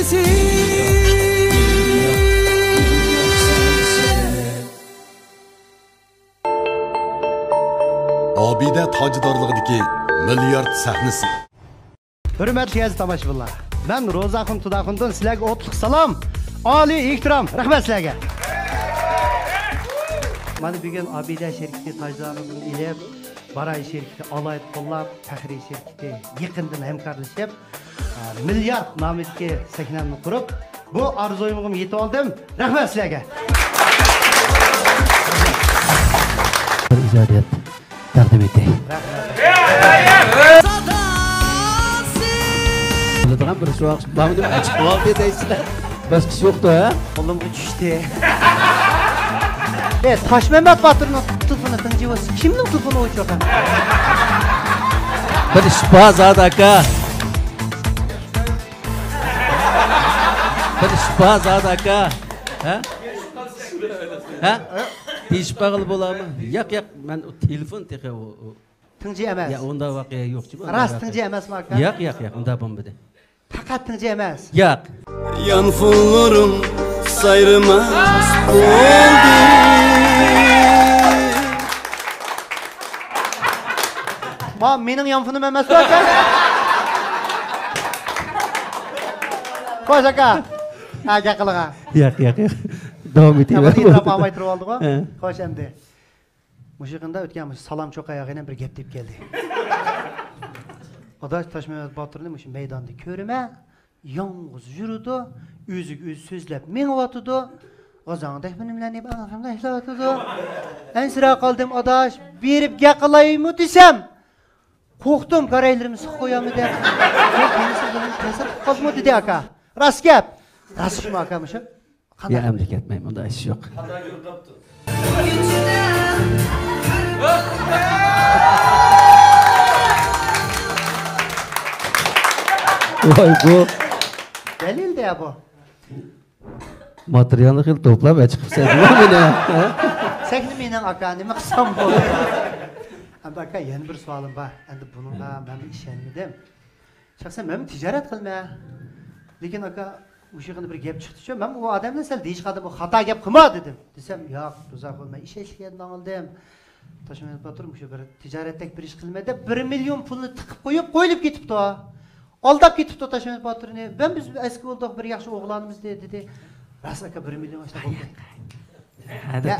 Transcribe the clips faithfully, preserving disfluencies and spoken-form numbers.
ئابىدە تاجىدارلىقىدىكى مىليارد سەھنىسى. ھۆرمەتلىك ئەزىز تاماشىبىنلار، مەن روزاخۇن تۇداخۇندىن سىلەرگە ئوتلۇق سالام، ئالىي ئېھتىرام، رەھمەت سىلەرگە. مانا بۈگۈن ئابىدە شىركىتى تاجدارلىقىنى ئېلىپ، باراي شىركىتى ئالاھىدە قوللاپ، پەخرىي شىركىتى يېقىندىن ھەمكارلىشىپ، مىليارد نامىدىكى سەھنەمنى قۇرۇپ، بۇ ئارزۇيۇمغىمۇ يېتىۋالدىم. رەھمەت سىلەرگە. بىر ئىجادىيەت تەقدىم ئېتەي. بىلىدىغان بىر شۇ ۋاقىت بارمىدىم، ئاچىق بولدى دەيسىلەر. باشقىسى يوقتۇ، ھە؟ قولۇمغا چۈشتى. ئە، تاشمەمەت باتۇرنىڭ تېلېفونى تىڭجى بولسا، كىمنىڭ تېلېفونى ئوچۇق؟ بىر ئىش بار زادى، ئاكا. بىر ئىش بار زادى، ئاكا. ھە؟ ھە؟ دېيىشىپ قالغىلى بولامۇ؟ ياق، ياق، مەن ئۇ تېلېفون تېخى ئۇ، ئۇ. تىڭجى ئەمەس. يا، ئۇنداق ۋەقە يوق. راست تىڭجى ئەمەسمۇ، ئاكا؟ ياق، ياق، ياق، ئۇنداق بولمىدى. پەقەت تىڭجى ئەمەس. ياق. يانفونلىرىم سايرىماس بولدى. ما، مېنىڭ يانفونۇم ئەمەس بۇ، ئاكا. خوش، ئاكا. ھە، گەپ قىلىڭ. ياق، ياق، ياق. داۋام ئېتىۋەر. ئېتىراپ ئالماي تۇرۇپ ئالدىغۇ. ھە. خوش، ئەمدى. مۇشۇ يېقىندا ئۆتكەن مۇشۇ سالام چوقا ياغىنى بىر گەپ دەپ كەلدى. ئاداش تاشمەمەت باتۇرنى مۇشۇ مەيداندا كۆرىمەن، يالغۇز يۈرىدۇ، ئۆزىگە ئۆزى سۆزلەپ مېڭىۋاتىدۇ. غازاڭدەك بىلىملەرنى ئىشلەۋاتىدۇ. ئەنسىرەپ قالدىم ئاداش، بېرىپ گەپ قىلايمۇ دېسەم، قورقتۇم، گارايلىرىمنى سىقىپ قويامدۇ دەپ. كەينىسى بىلەن تەسىر قىلىپ قالدىمۇ دېدى ئاكا. راست گەپ. راست شۇمۇ ئاكا مۇشۇ؟ يا، ئەمدى كەتمەي، بۇندا ئىش يوق. ۋاي، بۇ دەلىل دە بۇ. ماتېرىيالنى خېلى توپلاپ چىقىپسەن مېنى. سەھنە مېنىڭ، ئاكا، نېمە قىلسام بولدى؟ ئەمدى ئاكا، يەنە بىر سوئالىم بار. ئەمدى بۇنىڭغا مەن ئىشەنمىدىم. شەخسەن مەنمۇ تىجارەت قىلىمەن. لېكىن ئاكا، مۇشۇ يېقىندا بىر گەپ چىقتىچۇ، مەن ئۇ ئادەم بىلەن سەل دېيىشىپ قالدىم، ئۇ خاتا گەپ قىلما دېدىم. دېسەم، ياق، رىزا ئۇكا، مەن ئىشەنچلىك يەردىن ئاڭلىدىم. تاشمەمەت باتۇر مۇشۇ بىر تىجارەتتەك بىر ئىش قىلىمەن دەپ، بىر مىليون پۇلنى تىقىپ قويۇپ، قويۇلۇپ كېتىپتۇ. ئالداپ كېتىپتۇ تاشمەمەت باتۇرنى. مەن، بىز ئەسكى بولدۇق، بىر ياخشى ئوغلانمىز دېدى. راست ئاكا، بىر مىليون ئاشتا بولدى. ھە، يا.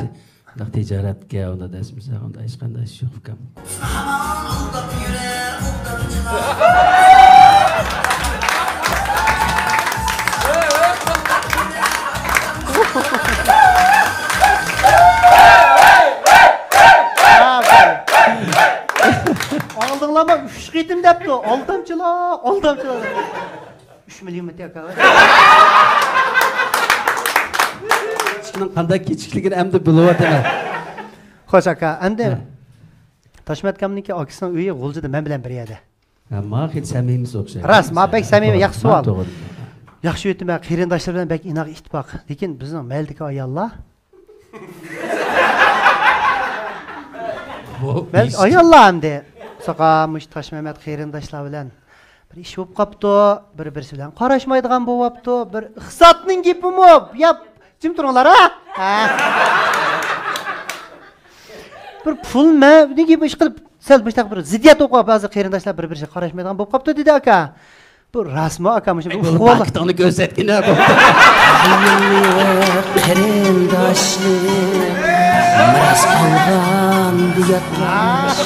تىجارەتكە ئۇنداق دەسمىسە، ئۇنداق ھېچقانداق ئىش يوق، ئۇكام. ئالدىڭلارمۇ ئۈچ قېتىم دەپتۇ. ئالدامچىلار، ئالدامچىلار. ئۈچ مىليون مېتى ئاكا. ئىشنىڭ قانداق كىچىكلىكىنى ئەمدى بىلىۋاتىمەن. خوش ئاكا، ئەمدى ھە. تاشمەت ئاكامنىڭكى ئاكىسىنىڭ ئۆيى غۇلجىدا، مەن بىلەن بىر يەردە. ھە، ماڭا خېلى سەمىمىي ئوخشايدۇ. راست، ماڭا بەك سەمىمىي، ياخشى سوئال. توغرا. ياخشى ئۆتىمەن، قېرىنداشلار بىلەن بەك ئىناق ئىتتىپاق. لېكىن بىزنىڭ مەھەللىدىكى ئاياللار، مەن ئاياللار ئەمدى. ساقا مۇشۇ تاشمەمەت قېرىنداشلار بىلەن بىر ئىش بولۇپ قاپتۇ، بىر-بىرسى بىلەن قاراشمايدىغان بولۇپتۇ، بىر ئىقتىسادنىڭ گېپىمۇ، يا، جىم تۇرۇڭلار، ھە؟ ھە. بىر پۇل مە-، نېگە بۇ ئىش قىلىپ، سەل مۇشۇنداق بىر زىددىيەت بولۇپ قاپتۇ، بەزى قېرىنداشلار بىر-بىرسىگە قاراشمايدىغان بولۇپ قاپتۇ، دېدى ئاكا. بۇ راستمۇ، ئاكا؟ مۇشۇ بۇ ئۇقۇۋالغان پاكىتىڭنى كۆرسەتكىنە، بۇ. قېرىنداشلىق، مىراس قالغان يادلاش.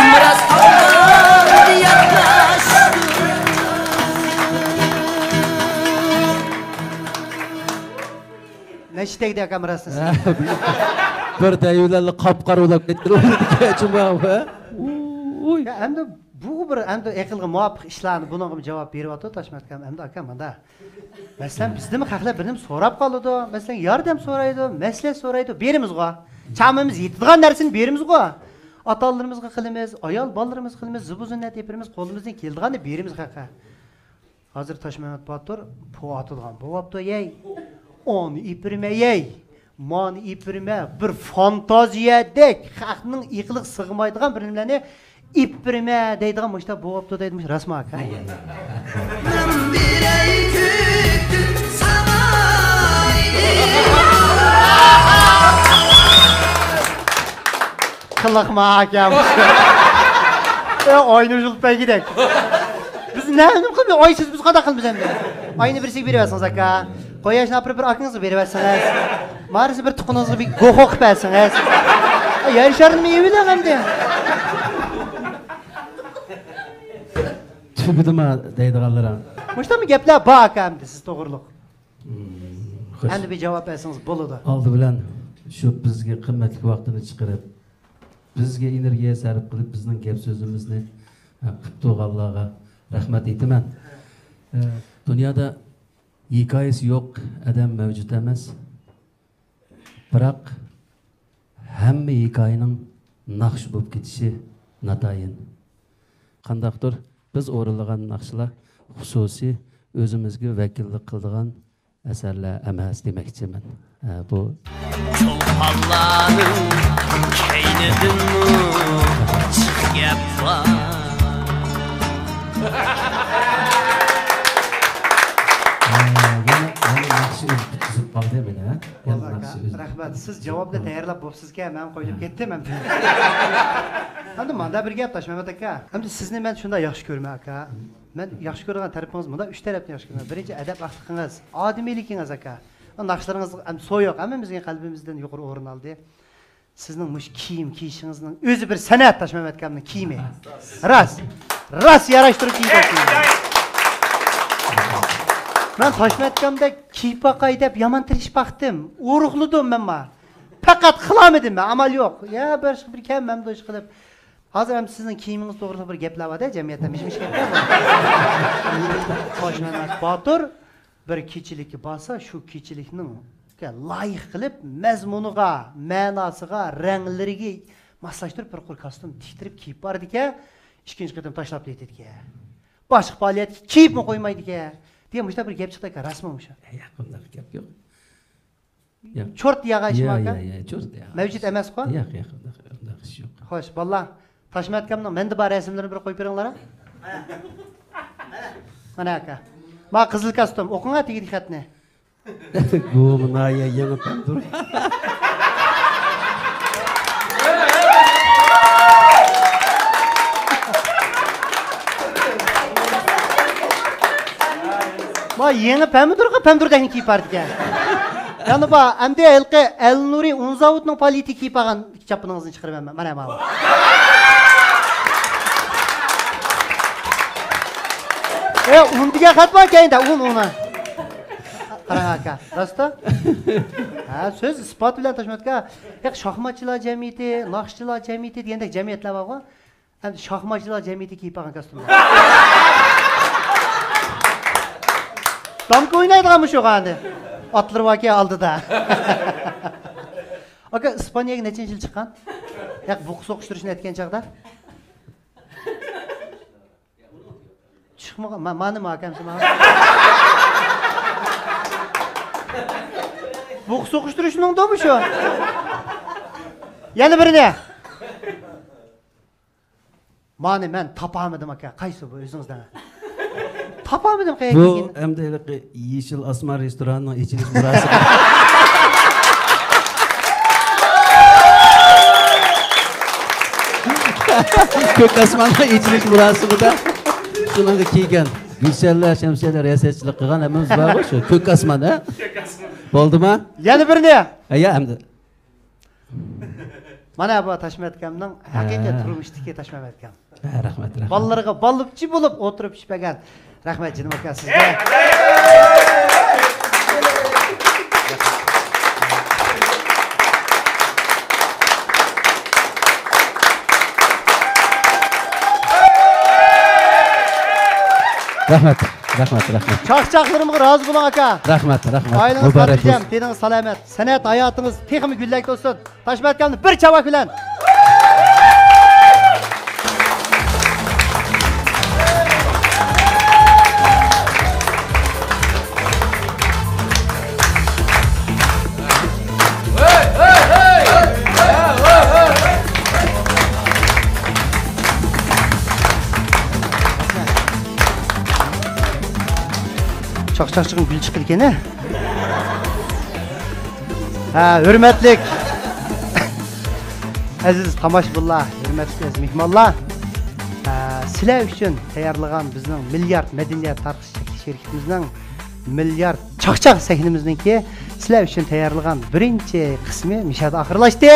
مىراس قالغان يادلاش. نەچچە تەگدى ئاكام راستىنى؟ بىر دەيۋىلەرلا قاپقارا بولاپ كەتتى، جۇما. ئۇي. يا، ئەمدى بۇ بىر، ئەمدى ئەقىلگە مۇۋاپىق ئىشلارنى بۇنىڭغىمۇ جاۋاب بېرىۋاتىدۇ تاشمەت ئاكام. ئەمدى ئاكام ماندا. مەسىلەن، بىزدىنمۇ خەقلەر بىر نېمە سوراپ قالىدۇ. مەسىلەن، ياردەم سورايدۇ، مەسلىھەت سورايدۇ، بېرىمىزغۇ. چامىمىز يېتىدىغان نەرسىنى بېرىمىزغۇ. ئاتا-ئانىلىرىمىزغا قىلىمىز، ئايال بالىلىرىمىزغا قىلىمىز، زىبۇ-زىننەت ئېپىرىمىز، قولىمىزدىن كېلىدىغاننى بېرىمىز خەققە. ھازىر تاشمەمەت باتۇر پو ئاتىدىغان بوۋاپتۇ، يەي. ئانى ئېپىرمە، يەي. مانى ئېپىرمە. بىر فانتازىيەدەك، خەقنىڭ ئېقىلىغا سىغمايدىغان بىر نېمىلەرنى ئېلىپ بېرىمەن دەيدىغان مۇشۇنداق بوپتۇ دەيدۇ، مۇشۇ راستمۇ ئاكا؟ قىلىقما ئاكا. ئاينى ئۈزۈلۈپ بەرگۈدەك. بىز نېمە قىلىمىز؟ ئايسىز بىز قانداق قىلىمىز ئەمدى؟ ئاينى بىرسىگە بېرىۋەتسىڭىز ئاكا. قوياشنى ئاپىرىپ بىر ئاكىڭىزغا بېرىۋەتسىڭىز. مارىسى بىر تۇغقىنىڭىزغا بىر گوخو قىلىپ بەرسىڭىز. يەر شارىنىمۇ يېۋىلىڭ ئەمدى. تۈگىدىما دەيدىغانلىرىڭ؟ مۇشۇنداقمۇ گەپلەر بار ئاكا ئەمدى سىز توغرۇلۇق. مم، خوش. ئەمدى بىر جاۋاب بەرسىڭىز بولىدۇ. ئالدى بىلەن شۇ بىزگە قىممەتلىك ۋاقتىنى چىقىرىپ، بىزگە ئېنېرگىيە سەرپ قىلىپ، بىزنىڭ گەپ سۆزىمىزنى، ھە، قىپ تۇرغانلارغا رەھمەت ئېيتىمەن. ئە، دۇنيادا ھېكايىسى يوق ئادەم مەۋجۇت ئەمەس. بىراق، ھەممە ھېكايىنىڭ ناخشا بولۇپ كېتىشى ناتايىن. قانداقتۇر بىز ئورۇنلىغان ناخشىلار خۇسۇسىي ئۆزىمىزگە ۋەكىللىك قىلىدىغان ئەسەرلەر ئەمەس دېمەكچىمەن. ھە، بۇ چولپانلارنىڭ كەينىدىنمۇ جىق گەپ بار. ھە، يەنە، يەنە ناخشا ئۈزۈپ قالدى مېنى، ھە؟ يەنە ناخشا ئۈزۈپ. رەھمەت. سىز جاۋابنى تەييارلاپ بوپسىزكەن، مەن قويۇپ كەتتىم ئەمدى. ئەمدى ماندا بىر گەپ، تاشمەمەت ئاكا. ئەمدى سىزنى مەن شۇنداق ياخشى كۆرىمەن، ئاكا. مەن ياخشى كۆرىدىغان تەرىپىڭىز مۇنداق ئۈچ تەرەپنى ياخشى كۆرىمەن. بىرىنچى، ئەدەپ ئەخلاقىڭىز، ئادىمىيلىكىڭىز، ئاكا. ناخشىلىرىڭىز ئەمدى سويۇق، ھەممىمىزنىڭ قەلبىمىزدىن يۇقىرى ئورۇن ئالدى. سىزنىڭ مۇشۇ كىيىم كىيىشىڭىزنىڭ ئۆزى بىر سەنئەت، تاشمەمەت ئاكامنىڭ كىيىمى. راست، راست ياراشتۇرۇپ كىيگەن كىيىم. مەن تاشمەمەت ئاكامدەك كىيىپ باقاي دەپ يامان تىرىشىپ باقتىم. ئورۇقلىدىم مەنمۇ. پەقەت قىلالمىدىم مەن، ئامال يوق. يا باشقا بىر كەم مەمدۇ ئىش قىلىپ. ھازىر ھەم سىزنىڭ كىيىمىڭىز توغرىلىق بىر گەپلەر بار-دە، جەمئىيەتتە مىش-مىش گەپلەر بار. تاشمەمەت باتۇر بىر كېچىلىككە بارسا، شۇ كېچىلىكنىڭ لايىق قىلىپ، مەزمۇنىغا، مەناسىغا، رەڭلىرىگە ماسلاشتۇرۇپ، بىر قۇر كاستيۇم تىكتۈرۈپ كىيىپ بارىدىكەن. ئىككىنچى قېتىم تاشلاپ كېتىدىكەن. باشقا پائالىيەتكە كىيىپمۇ قويمايدىكەن. دېگەن مۇشۇنداق بىر گەپ چىقتىكەن، راستمۇ مۇشۇ؟ ياق، ئۇنداق گەپ يوق. ياق. چورت ياغاي شۇ يا، ئاكا؟ يا، يا، چورت ياغاي. مەۋجۇت ئەمەسقۇ؟ ياق، ياق، ئۇنداق، ئۇنداق ئىش يوق. خوش، باللا. تاشمەمەت ئاكامنىڭ مەندە بار رەسىملىرىنى بىر قويۇپ بېرىڭلار، ھە؟ مانا ئاكا. ما قىزىل كاستيۇم، ئوقۇڭا تېگىدىكى خەتنى. گۇمنايە يېڭى پەمدۇر. ما يېڭى پەمدۇرغا پەمدۇردەكنى كىيىپ بارىدىكەن. يەنە بار، ئەمدى ھېلىقى ئەلنۇرى ئۇن زاۋۇتنىڭ پالىيىتى كىيىپ بارغان چاپىنىڭىزنى چىقىرىمەن مەن. مانا، مانا. ئە، ئۇن دېگەن خەت بار كەينىدە، ئۇن، ئۇن. قاراڭ ئاكا، راستا؟ ھە، سۆز ئىسپات بىلەن تاشمەت ئاكا. ياق، شاھماتچىلار جەمئىيىتى، ناخشىچىلار جەمئىيىتى دېگەندەك جەمئىيەتلەر بارغۇ. ئەمدى شاھماتچىلار جەمئىيىتى كىيىپ بارغان كاستيۇملار. دامكا ئوينايدىغانمۇ شۇ ئەمدى. ئاتلىرى باركەن ئالدىدا. ئاكا، ئىسپانىيەگە نەچچىنچى يىل چىققان؟ ياق، بۇقا سوقۇشتۇرۇشنى ئەتكەن چاغدا. چىقمىغان، ما-، مانىمۇ ئاكامسى ماڭا. بۇقا سوقۇشتۇرۇشنىڭ دومى شۇ. يەنە بىرنى. مانى مەن تاپالمىدىم، ئاكا. قايسى بۇ، ئۆزىڭىز دەڭ. تاپالمىدىم، قەيەرگە بۇ كىيگىنى. ئەمدى ھېلىقى يېشىل ئاسمان رېستورانىنىڭ ئېچىلىش مۇراسىمى. كۆك ئاسماننىڭ ئېچىلىش مۇراسىمىدا شۇنىڭغا كىيگەن. گۈلشەنلەر، شەمسىيەلەر رىياسەتچىلىك قىلغان، ھەممىمىز بارغۇ شۇ كۆك ئاسمان، ھە؟ بولدىما؟ يەنە بىرنى. ھە، يا، ئەمدى. مانا بۇ تاشمەمەت ئاكامنىڭ ھەقىقىي ھە. تۇرمۇشتىكى تاشمەمەت ئاكام. ھە، رەھمەت، رەھمەت. بالىلىرىغا بالىچى بولۇپ ئولتۇرۇپ ئىش بەرگەن. رەھمەت جېنىم ئاكا سىزگە. رەھمەت، رەھمەت، رەھمەت. چاقچاقلىرىمغا رازى بولۇڭ ئاكا. رەھمەت، رەھمەت. ئائىلىڭىز مۇبارەك خاتىرجەم، بولسۇن. تېنىڭىز سالامەت. سەنئەت ھاياتىڭىز تېخىمۇ گۈللەك بولسۇن. تاشمەمەت ئاكامنى بىر چاۋاك بىلەن. چاقچاقچىغىم گۈل چىقىدىكەن ھە. ھە، ھۆرمەتلىك ئەزىز تاماشىبىنلار، ھۆرمەتلىك ئەزىز مېھمانلار. ھە، سىلەر ئۈچۈن تەييارلىغان بىزنىڭ مىليارد مەدەنىيەت تارقىتىش چەكلىك شىركىتىمىزنىڭ مىليارد چاقچاق سەھنىمىزنىڭكى سىلەر ئۈچۈن تەييارلىغان بىرىنچى قىسمى مۇشۇ يەردە ئاخىرلاشتى.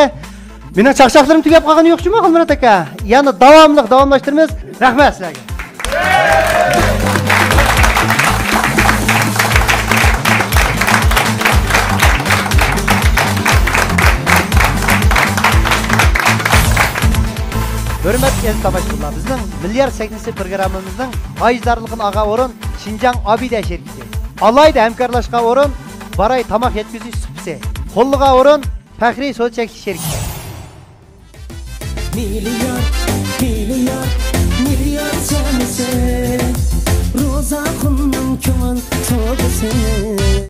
مېنىڭ چاقچاقلىرىم تۈگەپ قالغىنى يوق جۇمۇ، غۇلمۇرات ئاكا. يەنە داۋاملىق داۋاملاشتۇرىمىز. رەھمەت سىلەرگە. ھۆرمەتلىك ئەزىز تاماشىبىنلار، بىزنىڭ مىليارد سەھنىسى پروگراممىمىزنىڭ ھايىجدارلىقىنى ئالغان ئورۇن شىنجاڭ ئابىدە شىركىتى. ئالاھىدە ھەمكارلاشقان ئورۇن باراي تاماق يەتكۈزۈش سۇپىسى. قوللىغان ئورۇن پەخرىي سودا چەكلىك شىركىتى. مىليارد، مىليارد، مىليارد سەھنىسى. روزاخۇننىڭ كۆڭۈل سودىسى.